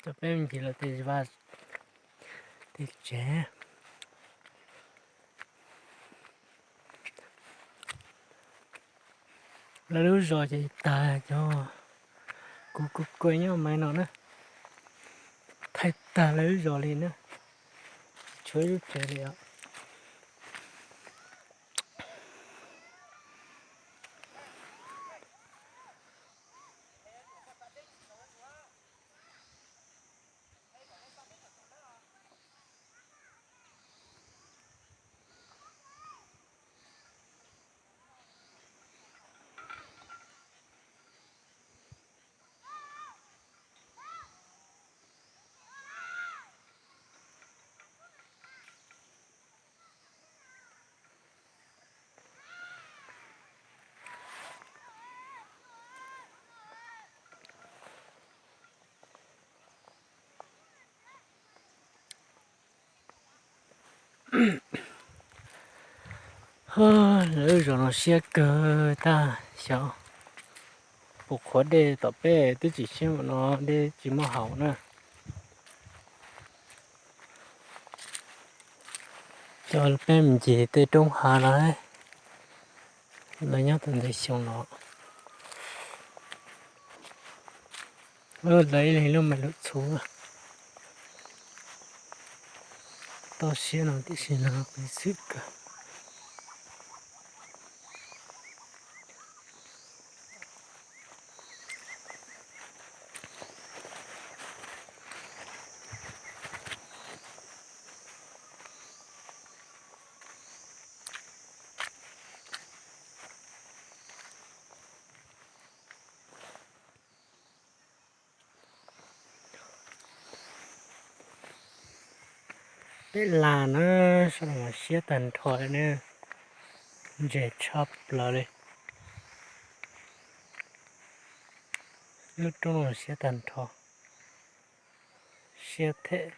Cov peb me ntsis los tej vaj tej tsev. Lawv lub zos ces tag cov kuv kuj kuj nyob mais no na, thaij tag lawv lub zos li na, tsis tshuav ib lub tsev li os. Lawv lub zos no siab kawg tag xyov, puas qhuav dej tom peb twb tsis siab no, dej tsis muaj haus na. Cov peb me ntsis tej roob hav no, lawv nyob tau ntev xyoo no. Lawv ib leeg lub me lub txhuv, toj siab no tiam sis no qis xwb kawg. Peb lag na, sab no mas siab tag nrho li na, ntseg tshaj plaws li. Lub roob no siab tag nrho, siab them.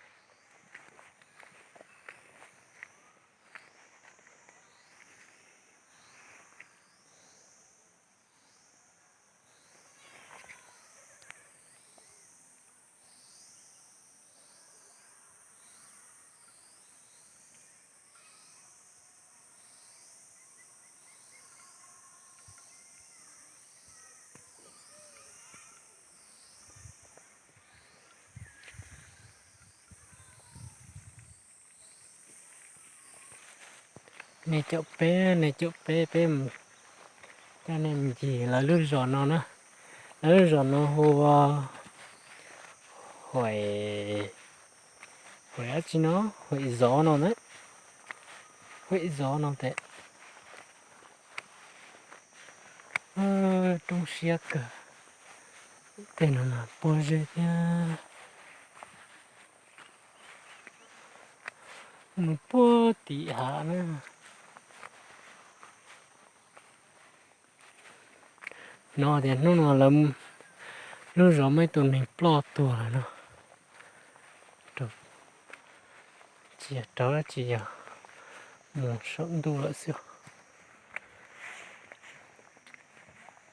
Nej caum peb, nej caum peb, peb coj nej mus ncig lawv lub zos no na. Lawv lub zos no hu ua Huam, Huam dab tsi no, Huam Zov no na. Huam Zov no tes. Roob siab kawg. Tej no mas puag zeb thiab. Mus puag tim hav na. Hnov tias hnub no lawv lub zos muaj ib tug neeg ploj tuag lawm no. Tsis yog raug dab tsi, yog mus saum ntuj lawm xwb.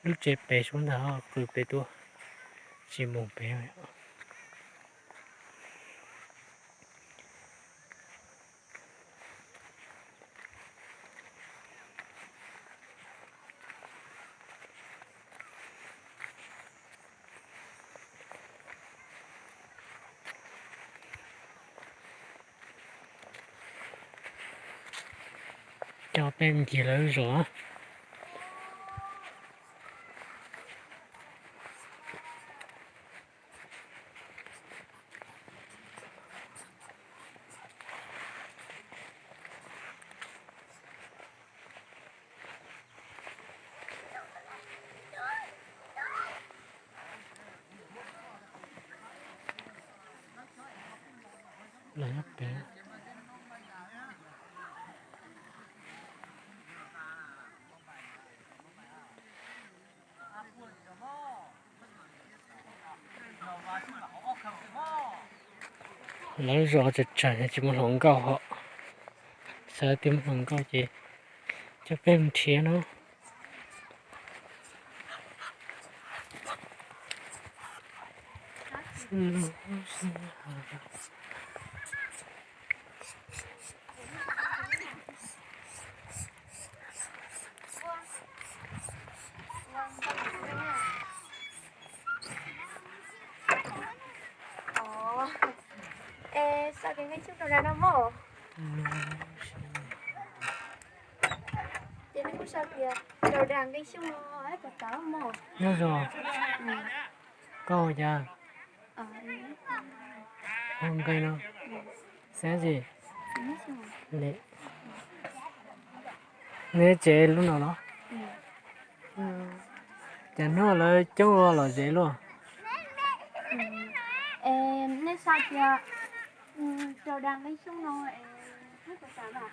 Lub tsev pem suab ntag, qw pem tuaj, tsis mus pem. Coj peb mus ncig lawv lub zos. Los nyob pem. Lawv zos tsawg tsawg tsis muaj hluas nkauj hos, xav tias muaj hluas nkauj ces coj peb mus nrhiav no. Es xav tias Nqeeb Xyooj raug dag no mog. Ces nej kuj xav tias raug dag Nqeeb Xyooj no puas tau mog? Nyob zoo, koj hu cas? Hu Nqeeb no. Xeeb tsis? Neb tsev lub no los? Cas hnub lawv coob ua lom zem luaj? Nej xav tias raug dag Nqeeb Xyooj no es nej puas tau mas?